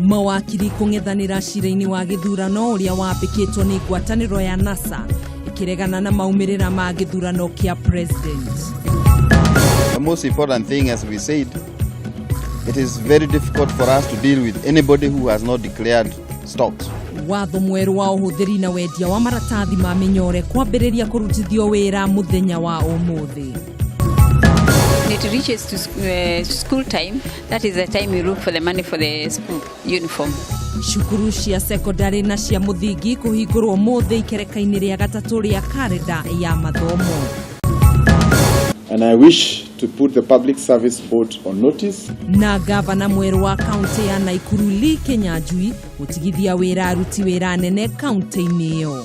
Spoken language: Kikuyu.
Mawakiri kũng'ethanĩra cira-inĩ wa gĩthurano ũrĩa wambĩkĩtwo nĩ ngwatanĩro ya NASA ĩkĩregana na maumĩrĩra ma gĩthurano kĩa president. The most important thing, as we said, it is very difficult for us to deal with anybody who has not declared stocks. Watho mwerũ wa ũhũthĩri na wendia wa maratathi ma mĩnyore kwambĩrĩria kũrutithio wĩra mũthenya wa ũmũthĩ. When it reaches to school time, that is the time we look for the money for the school uniform. Cukuru cia sekondarĩ na cia mũthingi kũhingũrwo ũmũthĩ ikereka-inĩ rĩa gatatũ rĩa karenda ya mathomo. And I wish to put the Public Service Board on notice. Na gavana mwerũ wa kaunti ya Naikuru Lee Kinyanjui gũtigithia wĩra aruti wĩra anene kaunti-inĩ ĩyo.